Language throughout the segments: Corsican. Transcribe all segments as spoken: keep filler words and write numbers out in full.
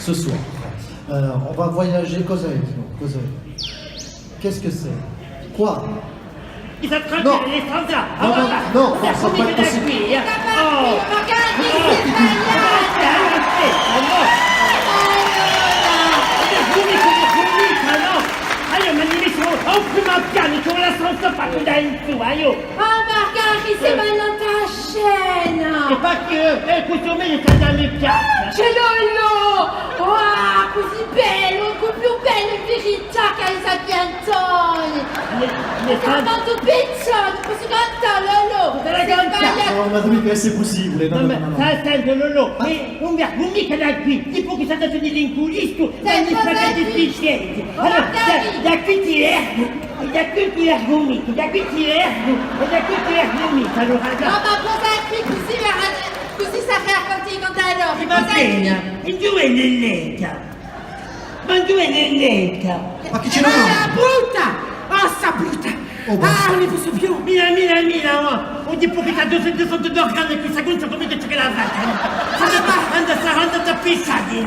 Ce soir. Euh, on va voyager. Cos'hè? Cos'hè? Qu'est-ce que c'est? Quoi? Stai tranquilla, Alessandra. Non, non, non, c'est pas possible. Oh. Ma chì hè sta sbagliata? Allora, ma chì hè sta sbagliata? Allora, ma mi sono un primo piano, ci vuole l'ascensore per andare in su, aiò. Oh, ma chì hè sta bella scena! È perchè? Eh, questu mese sta andando in piazza. C'hè Lollo! Wow, cusì bellu, ancu più bellu in verità chè i so piantoni! Tantu pezzu, ùn possu cantà, Lollo! Stai sbagliandu! No, ma micca, hè impussibile, no, no, no, no. Stai attenta, Lollo, eh, ùn mi, ùn mi caccià da quì, dipoi chì sò andatu in l'inculistu, stai in strada di Vincenzi. Allora, da, da quì ti fermu, è da quì ti fermu micca, da quì ti fermu, è da quì ti fermu micca, allora, dai. Ma, ma cosa hè quì cusì, cusì stai à cantà allora? Cosa hè quì? Induve hè Lelletta? Ma induve hè Lelletta? Ma chì ci hè? Ah, brutta! Ah, sta brutta! Oh, basta. Ah, ùn ne possu più! Mira, mira, mira, oh. Ùn ti pò piglià duiecentu, duiecentu d'organi quì, sà cum'è chì ci hè da fà, eh? Andate, andate, andate à piscià, dì.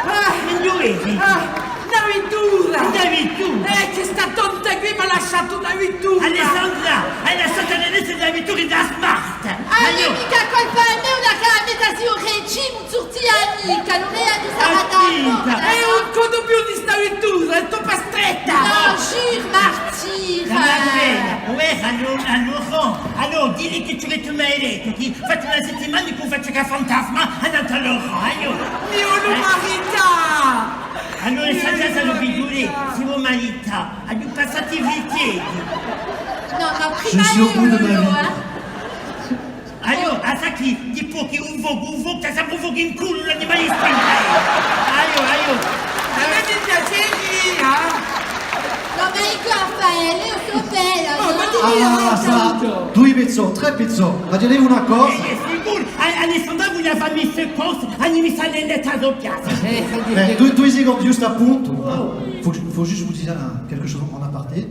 Ah. Induve hè? Ah, una vittura! Una vittura! Eh, chì sta tonta quì m'hà lasciatu una vittura! Alessandra, hai lasciatu à Lelletta una vittura in a smart! Ah, ùn hè micca colpa mia, una calamita, sì, un regime! Surtì, amica, allora ùn hè stata... Amica! È ùn contu più di sta vittura, hè troppu stretta! No, jure, martire! Ma va bè, uè, allora, allora, allora, dilli chì ciò chì tù m'hai dettu, chì facciu una settimana chì ùn facciu chè fantasma annantu à l'oraghju. Mi vole marità! Allora, s'è ghjà sò figure, si vole marità, aghju passatu i vechjetti. No, ma prima io, eh. Aiò, a sà chì, dipoi chì u focu, u focu, t'hà sempre u focu in culu, l'animali spinti. Aiò, aiò. A mè mi piaceria, eh? Nò, ma eiu, Raffaele, eiu sò bella, nò? Ah, sà, dui pizzò, trè pizzò. Ma ti dicu una cosa. Eh, eh, sicuru. A-, Alessandra vulia fà Miss Corse, hà missu Lelletta in a so piazza. Eh, dui, dui secondi, ghjustu à puntu, eh. Faut, faut juste vous dire un, quelque chose en aparté.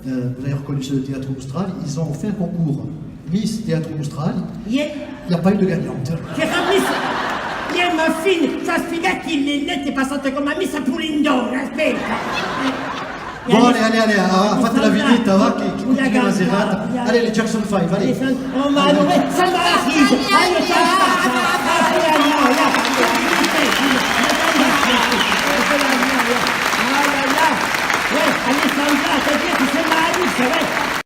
Euh, vous avez reconnu ce Teatru Nustrali, ils ont fait un concours Miss Teatru Nustrali. Iè. Il n'y a pas eu de gagnante. Ch'era Miss, iè, ma infine, ci hà spiegatu chì Lelletta hè passata cum'è Miss Pulindona, aspetta. Bon, allez, allez, allez, ah, fate la finita, va, chì, chì continua a serata. Allez, les Jackson Five, allez. Oh, ma allora, sembra la crisi. Allez, Alessandra, t'hai dettu, sembra la crisi, eh.